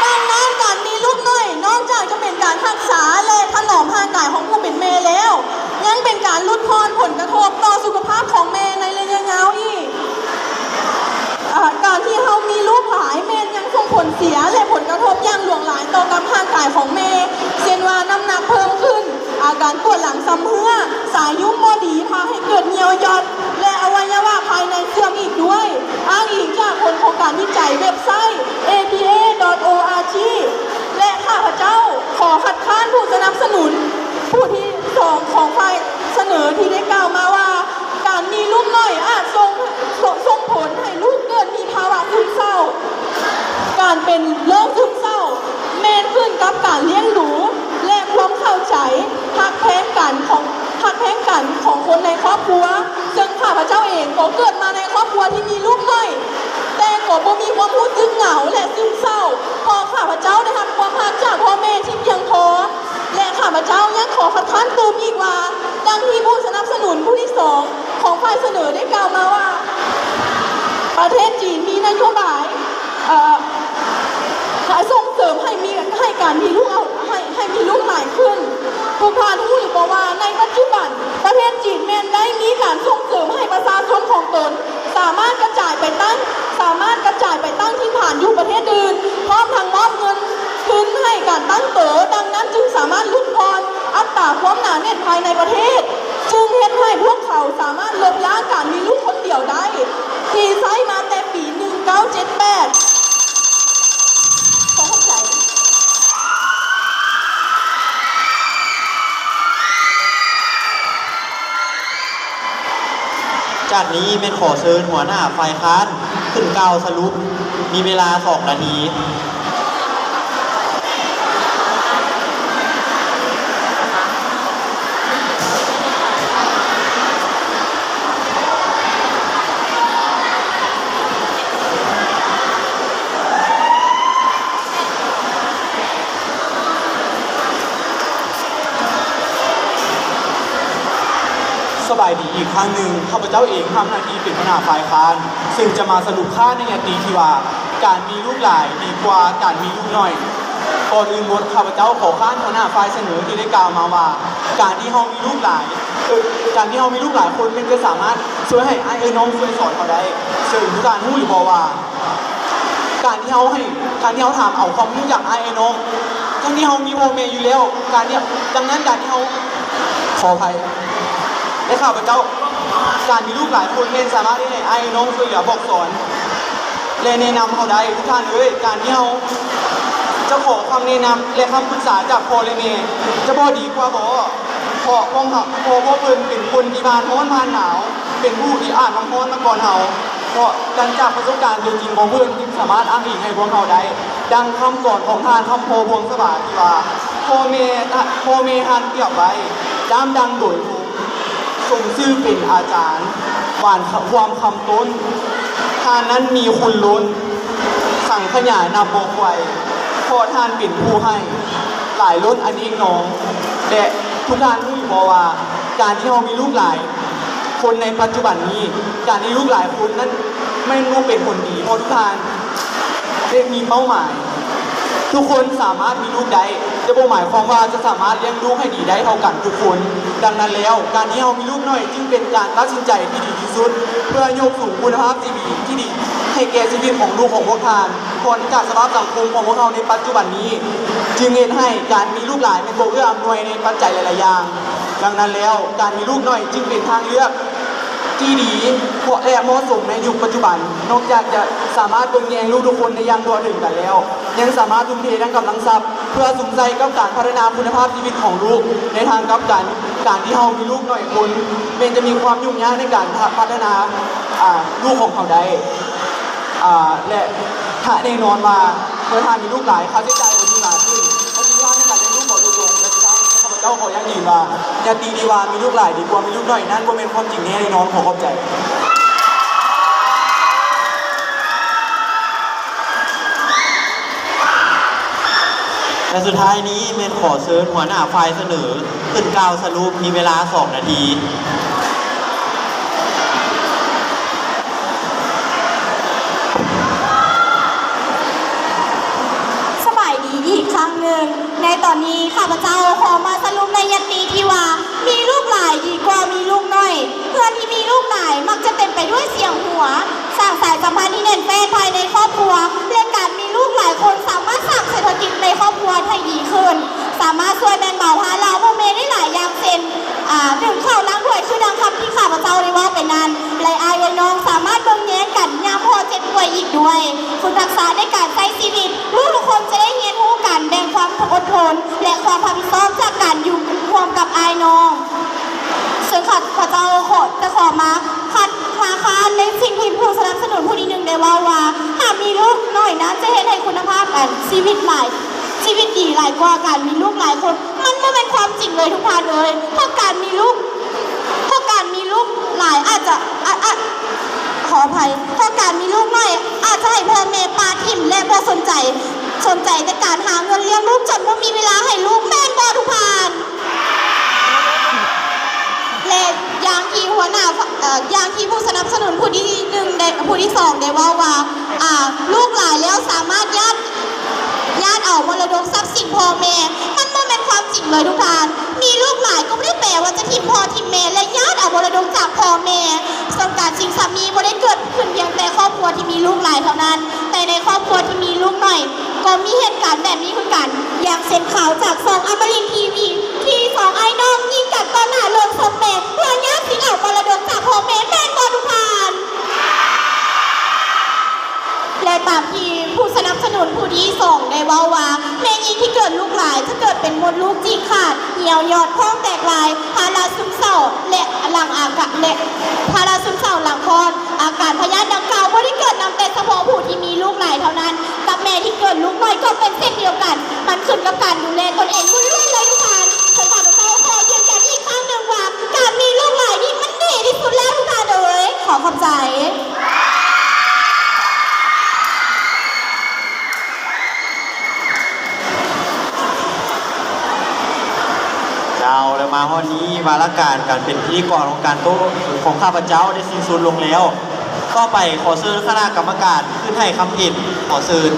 ດັ່ງນັ້ນ ການມີລູກໜ້ອຍ ນອກຈາກຈະເປັນການຮັກສາ ແລະ ຖະໜອມຮ່າງກາຍຂອງຜູ້ເປັນແມ່ແລ້ວ, ຍັງເປັນການຫຼຸດຜ່ອນຜົນກະທົບຕໍ່ສຸຂະພາບຂອງແມ່ໃນໄລຍະຍາວອີກ. ອາ ການທີ່ເຮົາມີລູກຫຼາຍ ແມ່ນຍັງສົ່ງຜົນເສຍ ແລະ ຜົນກະທົບຢ່າງຫຼວງຫຼາຍຕໍ່ກັບຮ່າງກາຍຂອງແມ່, ເຊັ່ນວ່າ ນ້ຳໜັກເພີ່ມຂຶ້ນ, ອາການປວດຫຼັງຊຳເຮື້ອ, ສາຍຍຸງບໍ່ດີ ພາໃຫ້ເກີດຍ່ຽວຫຍ່ອນ ແລະ ອະໄວຍະວະພາຍໃນເສື່ອມອີກດ້ວຍ. ອ້າງອີງຈາກຜົນຂອງການວິໄຈເວັບໄຊ ເອພີເອ ດອດ ໂອອາຈີ ແລະ ຂ້າພະເຈົ້າຂໍຄັດຄ້ານຜູ້ສະໜັບສະໜູນຜູ້ທີສອງຂອງຝ່າຍສະເໜີທີ່ໄດ້ກ່າວມາວ່າ ການມີລູກໜ້ອຍອາດສົ່ງ ສົ່ງຜົນໃຫ້ລູກເກີດມີພາວະຊຶມເສົ້າ. ການເປັນໂລກຊຶມເສົ້າ ແມ່ນຂຶ້ນກັບການລ້ຽງດູ ແລະ ຄວາມເຂົ້າໃຈ ຮັກແພງກັນຂອງ ຮັກແພງກັນຂອງຄົນໃນຄອບຄົວ, ເຊິ່ງຂ້າພະເຈົ້າເອງກໍເກີດມາໃນຄອບຄົວທີ່ມີລູກໜ້ອຍ, ແຕ່ກໍບໍ່ມີຄວາມຮູ້ສຶກເຫງົາ ແລະ ຊຶມເສົ້າ, ເພາະຂ້າພະເຈົ້າໄດ້ຮັບຄວາມຮັກຈາກພໍ່ແມ່ທີ່ພຽງພໍ. ແລະ ຂ້າພະເຈົ້າຍັງຂໍຄັດຄ້ານຕື່ມອີກວ່າ, ດັ່ງທີ່ຜູ້ສະໜັບສະໜູນຜູ້ທີສອງຂອງຝ່າຍສະເໜີໄດ້ກ່າວມາວ່າ, ປະເທດຈີນມີນະໂຍບາຍ ເອີ ສົ່ງເສີມໃຫ້ມີ ໃຫ້ການມີລູກເອົາ ໃຫ້ ໃຫ້ມີລູກຫຼາຍຂຶ້ນ. ພວກທ່ານຮູ້ຫຼືບໍ່ວ່າ ໃນປັດຈຸບັນ ປະເທດຈີນແມ່ນໄດ້ມີການສົ່ງເສີມໃຫ້ປະຊາຊົນຂອງຕົນ ສາມາດກະຈາຍໄປຕັ້ງ ສາມາດກະຈາຍໄປຕັ້ງຖິ່ນຖານຢູ່ປະເທດອື່ນ, ພ້ອມທັງມອບເງິນທຶນໃຫ້ການຕັ້ງໂຕ, ດັ່ງນັ້ນຈຶ່ງສາມາດຫຼຸດຜ່ອນອັດຕາຄວາມໜາແໜ້ນພາຍໃນປະເທດ, ຈຶ່ງເຮັດໃຫ້ພວກເຂົາສາມາດລົບລ້າງການມີລູກຄົນດຽວໄດ້ ທີ່ໃຊ້ມາແຕ່ປີໜຶ່ງເກົ້າເຈັດແປດ. ຂໍຂອບໃຈ. ຈາກນີ້ແມ່ນຂໍເຊີນຫົວໜ້າຝ່າຍຄ້ານຂຶ້ນກ່າວສະຫຼຸບ, ມີເວລາສອງນາທີ. ສະບາຍດີອີກຄັ້ງໜຶ່ງ, ຂ້າພະເຈົ້າເອງຮັບໜ້າທີ່ເປັນຫົວໜ້າຝ່າຍຄ້ານ, ເຊິ່ງຈະມາສະຫຼຸບຄ້ານໃນຍະຕິທີ່ວ່າ ການມີລູກຫຼາຍດີກວ່າການມີລູກໜ້ອຍ. ກ່ອນອື່ນໝົດ ຂ້າພະເຈົ້າຂໍຄ້ານຫົວໜ້າຝ່າຍສະເໜີທີ່ໄດ້ກ່າວມາວ່າ ການທີ່ເຮົາມີລູກຫຼາຍ ເອີ ການທີ່ເຮົາມີລູກຫຼາຍຄົນແມ່ນຈະສາມາດຊ່ວຍໃຫ້ອ້າຍເອື້ອຍນ້ອງຊ່ວຍສອນເຮົາໄດ້. ເຊິ່ງທຸກທ່ານຮູ້ຫຼືບໍ່ວ່າ ການທີ່ເຮົາໃຫ້ ການທີ່ເຮົາຖາມເອົາຄວາມຮູ້ຈາກອ້າຍເອື້ອຍນ້ອງ ທັງທີ່ເຮົາມີພໍ່ແມ່ຢູ່ແລ້ວ ການທີ່ ດັ່ງນັ້ນການທີ່ເຮົາ ຂໍອະໄພ ແລະ ຂ້າພະເຈົ້າ ການມີລູກຫຼາຍຄົນແມ່ນສາມາດເຮັດໃຫ້ອ້າຍນ້ອງຊ່ວຍເຫຼືອບອກສອນ ແລະ ແນະນຳເຮົາໄດ້. ທຸກທ່ານເອີຍ ການທີ່ເຮົາຈະຂໍຄຳແນະນຳ ແລະ ຄຳປຶກສາຈາກພໍ່ ແລະ ແມ່ ຈະບໍ່ດີກວ່າບໍ? ເພາະພວກເຮົາ ເພາະພວກເພິ່ນເປັນຄົນທີ່ຜ່ານຮ້ອນຜ່ານໜາວ ເປັນຜູ້ທີ່ອາບນ້ຳຮ້ອນມາກ່ອນເຮົາ. ເພາະກັນຈາກປະສົບການຕົວຈິງຂອງເພິ່ນ ຈຶ່ງສາມາດອ້າງອີງໃຫ້ພວກເຮົາໄດ້. ດັ່ງຄຳກອນຂອງທ່ານຄຳພໍພວງສະຫວາທີ່ວ່າ ພໍ່ແມ່ ພໍ່ແມ່ທ່ານປຽບໄວ້ ດ້າມດັ່ງໂດຍກົງ ສົມຊື່ເປັນອາຈານ ຫວານຄວາມຄຳຕົ້ນ ທ່ານນັ້ນມີຄຸນລົ້ນ ສັງຂະຫຍານັບບໍ່ຖ້ວນ ເພາະທ່ານເປັນຜູ້ໃຫ້ ຫຼາຍລົ້ນອະເນກໜອງ. ແລະ ທຸກທ່ານຮູ້ຢູ່ບໍ່ວ່າ ການທີ່ເຮົາມີລູກຫຼາຍຄົນໃນປັດຈຸບັນນີ້ ການມີລູກຫຼາຍຄົນນັ້ນແມ່ນບໍ່ເປັນຜົນດີ ເພາະທຸກທ່ານໄດ້ມີເປົ້າໝາຍ. ທຸກຄົນສາມາດມີລູກໄດ້ ບໍ່ໝາຍຄວາມວ່າຈະສາມາດລ້ຽງລູກໃຫ້ດີໄດ້ເທົ່າກັນທຸກຄົນ. ດັ່ງນັ້ນແລ້ວ, ການທີ່ເຮົາມີລູກໜ້ອຍຈຶ່ງເປັນການຕັດສິນໃຈທີ່ດີທີ່ສຸດ ເພື່ອຍົກສູງຄຸນນະພາບຊີວິດທີ່ດີໃຫ້ແກ່ຊີວິດຂອງລູກຂອງພວກທ່ານ. ເພາະເນື່ອງຈາກສະພາບສັງຄົມຂອງພວກເຮົາໃນປັດຈຸບັນນີ້ ຈຶ່ງເຮັດໃຫ້ການມີລູກຫຼາຍແມ່ນບໍ່ເອື້ອອຳນວຍໃນປັດໄຈຫຼາຍໆຢ່າງ. ດັ່ງນັ້ນແລ້ວ, ການມີລູກໜ້ອຍຈຶ່ງເປັນທາງເລືອກທີ່ດີ ເພາະ ແລະ ເໝາະສົມໃນຍຸກປັດຈຸບັນ. ນອກຈາກຈະສາມາດເບິ່ງແຍງລູກທຸກຄົນໄດ້ຢ່າງທົ່ວເຖິງກັນແລ້ວ, ຍັງສາມາດທຸ່ມເທທັງກຳລັງຊັບ ເພື່ອສຸມໃສ່ກັບການພັດທະນາຄຸນນະພາບຊີວິດຂອງລູກ. ໃນທາງກັບກັນ, ການທີ່ເຮົາມີລູກໜ້ອຍຄົນ ແມ່ນຈະມີຄວາມຫຍຸ້ງຍາກໃນການພັດທະນາ ອາ ລູກຂອງເຮົາໄດ້ ອາ ແລະ ຖ້າແນ່ນອນວ່າເມື່ອທ່ານມີລູກຫຼາຍ, ຄ່າໃຊ້ຈ່າຍກໍຍິ່ງຫຼາຍຂຶ້ນ. ປະສິດທິພາບໃນການລ້ຽງລູກກໍຫຼຸດລົງ. ແລະ ສຸດທ້າຍນີ້ ຂ້າພະເຈົ້າຂໍຢັ້ງຢືນວ່າ ຍະຕິທີ່ວ່າມີລູກຫຼາຍດີກວ່າມີລູກໜ້ອຍນັ້ນ ບໍ່ແມ່ນຄວາມຈິງແທ້ນອນ. ຂໍຂອບໃຈ. ແລະ ສຸດທ້າຍນີ້ແມ່ນຂໍເຊີນຫົວໜ້າຝ່າຍສະເໜີຂຶ້ນກ່າວສະຫຼຸບ, ມີເວລາສອງນາທີ. ສະບາຍດີອີກຄັ້ງໜຶ່ງ. ໃນຕອນນີ້ ຂ້າພະເຈົ້າຂໍມາສະຫຼຸບໃນຍະຕິທີ່ວ່າ ມີລູກຫຼາຍດີກວ່າມີລູກໜ້ອຍ. ເຮືອນທີ່ມີລູກຫຼາຍມັກຈະເຕັມໄປດ້ວຍສຽງຫົວ, ສ້າງສາຍສຳພັນທີ່ແໜ້ນແຟ້ນພາຍໃນຄອບຄົວ ແລະ ການມີລູກຫຼາຍຄົນສາມາດສ້າງເສດຖະກິດໃນຄອບຄົວໃຫ້ດີຂຶ້ນ, ສາມາດຊ່ວຍແບ່ງເບົາພາລະພໍ່ແມ່ໄດ້ຫຼາຍຢ່າງເຊັ່ນ ອາ ໜຶ້ງເຂົ້າລ້າງຖ້ວຍ ຄືດັ່ງຄຳທີ່ຂ້າພະເຈົ້າໄດ້ເວົ້າໄປນັ້ນ ແລະ ອ້າຍເອື້ອຍນ້ອງສາມາດເບິ່ງແຍງກັນຍາມພໍ່ເຈັບປ່ວຍອີກດ້ວຍ. ຝຶກທັກສະໃນການໃຊ້ຊີວິດ, ລູກທຸກຄົນຈະໄດ້ຮຽນຮູ້ການແບ່ງຄວາມອົດທົນ ແລະ ຄວາມຮັບຜິດຊອບຈາກການຢູ່ຮ່ວມກັບອ້າຍນ້ອງ. ເຊິ່ງຂ້າພະເຈົ້າຂໍ ຈະຂໍມາຄັດ ມາຄ້ານໃນສິ່ງທີ່ຜູ້ສະໜັບສະໜູນຜູ້ທີໜຶ່ງໄດ້ເວົ້າວ່າ ຫາກມີລູກໜ້ອຍນັ້ນຈະເຮັດໃຫ້ຄຸນນະພາບອັນຊີວິດຫຼາຍ ຊີວິດດີຫຼາຍກວ່າການມີລູກຫຼາຍຄົນ. ມັນບໍ່ແມ່ນຄວາມຈິງເລີຍທຸກທ່ານເອີຍ. ເພາະການມີລູກ ເພາະການມີລູກຫຼາຍອາດຈະ ອາ ອາ ຂໍອະໄພ ເພາະການມີລູກໜ້ອຍອາດຈະໃຫ້ພໍ່ແມ່ປະຖິ້ມ ແລະ ບໍ່ສົນໃຈ ສົນໃຈແຕ່ການຫາເງິນລ້ຽງລູກ ຈົນບໍ່ມີເວລາໃຫ້ລູກ ແມ່ນບໍ່ທຸກທ່ານ? ແລະ ຢ່າງທີ່ຫົວໜ້າ ເອີ ຢ່າງທີ່ຜູ້ສະໜັບສະໜູນຜູ້ທີໜຶ່ງໄດ້ ຜູ້ທີສອງໄດ້ເວົ້າວ່າ ອາ ລູກຫຼາຍແລ້ວສາມາດຍາດ ຍາດເອົາມໍລະດົກຊັບສິນພໍ່ແມ່. ມັນບໍ່ແມ່ນຄວາມຈິງເລີຍທຸກທ່ານ. ມີລູກຫຼາຍກໍບໍ່ໄດ້ແປວ່າຈະຖິ້ມພໍ່ຖິ້ມແມ່ ແລະ ຍາດເອົາມໍລະດົກຈາກພໍ່ແມ່. ເຊິ່ງການຊິງຊະມີບໍ່ໄດ້ເກີດຂຶ້ນພຽງແຕ່ຄອບຄົວທີ່ມີລູກຫຼາຍເທົ່ານັ້ນ, ແຕ່ໃນຄອບຄົວທີ່ມີລູກໜ້ອຍ ກໍມີເຫດການແບບນີ້ຄືກັນ, ຢ່າງເຊັ່ນຂ່າວຈາກຊ່ອງອະມະລິນທີວີ ທີ່ສອງອ້າຍນ້ອງຍິງກັນຕໍ່ໜ້າໂລງສົບແມ່ ເພື່ອຍາດຊິງເອົາມໍລະດົກຈາກພໍ່ແມ່ ແມ່ນບໍ່ທຸກທ່ານ? ແລະ ຕາມທີ່ຜູ້ສະໜັບສະໜູນຜູ້ທີສອງໄດ້ເວົ້າວ່າ ແມ່ຍິງທີ່ເກີດລູກຫຼາຍຈະເກີດເປັນມົດລູກຈີກຂາດ, ຫ່ຽວຍອດ, ທ້ອງແຕກລາຍ, ພາລະຊຶມເສົ້າ ແລະ ຫຼັງອາການ ແລະ ພາລະຊຶມເສົ້າຫຼັງຄອດ. ອາການພະຍາດດັ່ງກ່າວບໍ່ໄດ້ເກີດນຳແຕ່ສະເພາະຜູ້ທີ່ມີລູກຫຼາຍເທົ່ານັ້ນ, ກັບແມ່ທີ່ເກີດລູກໜ້ອຍກໍເປັນເຊັ່ນດຽວກັນ. ມັນຂຶ້ນກັບການດູແລຕົນເອງລ້ວນໆເລີຍທຸກທ່ານ. ເຊິ່ງຂ້າພະເຈົ້າຂໍຢືນຢັນອີກຄັ້ງໜຶ່ງວ່າ ການມີລູກຫຼາຍນີ້ມັນດີທີ່ສຸດແລ້ວທຸກທ່ານເອີຍ. ຂໍຂອບໃຈ. ເຈົ້າ ແລະ ມາຮອດນີ້ ວາລະການການເປັນພິທີກອນຂອງການໂຕ້ ຂອງຂ້າພະເຈົ້າໄດ້ສິ້ນສຸດລົງແລ້ວ. ຕໍ່ໄປຂໍເຊີນຄະນະກຳມະການຂຶ້ນໃຫ້ຄຳເຫັນ. ຂໍເຊີນ.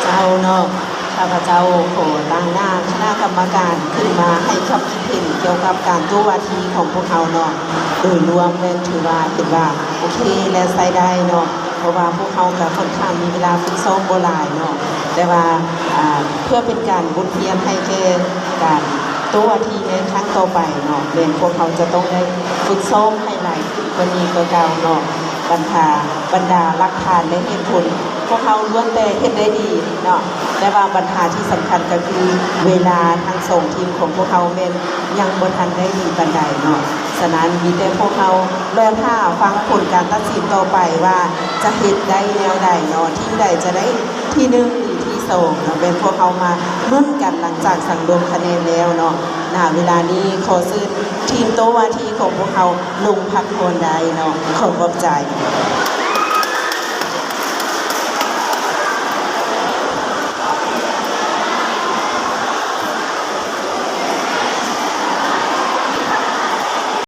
ເຈົ້າເນາະ ຂ້າພະເຈົ້າຂໍຕາງໜ້າຄະນະກຳມະການຂຶ້ນມາໃຫ້ຄຳຄິດເຫັນກ່ຽວກັບການໂຕ້ວາທີຂອງພວກເຮົາເນາະ. ໂດຍລວມແມ່ນຖືວ່າເຫັນວ່າໂອເຄ ແລະ ໃຊ້ໄດ້ເນາະ. ເພາະວ່າພວກເຮົາກະຂ້ອນຂ້າງມີເວລາຝຶກຊ້ອມບໍ່ຫຼາຍເນາະ, ແຕ່ວ່າ ອ່າ ເພື່ອເປັນການບົດຮຽນໃຫ້ແກ່ການໂຕ້ວາທີໃນຄັ້ງຕໍ່ໄປເນາະ, ແມ່ນພວກເຮົາຈະຕ້ອງໄດ້ຝຶກຊ້ອມໃຫ້ຫຼາຍຂຶ້ນກວ່ານີ້ກວ່າເກົ່າເນາະ. ບັນດາ ບັນດາຫຼັກຖານ ແລະ ເຫດຜົນ ພວກເຮົາລ້ວນແຕ່ເຮັດໄດ້ດີເນາະ, ແຕ່ວ່າບັນຫາທີ່ສຳຄັນກໍຄືເວລາທັງສອງທີມຂອງພວກເຮົາແມ່ນຍັງບໍ່ທັນໄດ້ດີປານໃດເນາະ. ສະນັ້ນ ມີແຕ່ພວກເຮົາລໍຖ້າຟັງຜົນການຕັດສິນຕໍ່ໄປວ່າຈະເຮັດໄດ້ແນວໃດເນາະ, ທີມໃດຈະໄດ້ທີໜຶ່ງ ຫຼື ທີສອງເນາະ, ແມ່ນພວກເຮົາມາລຸ້ນກັນຫຼັງຈາກສັງລວມຄະແນນແລ້ວເນາະ. ນະເວລານີ້ຂໍເຊີນທີ ໂຕະວາທີຂອງພວກເຮົາລົງພັກຜ່ອນໄດ້ເນາະ. ຂໍຂອບໃຈ.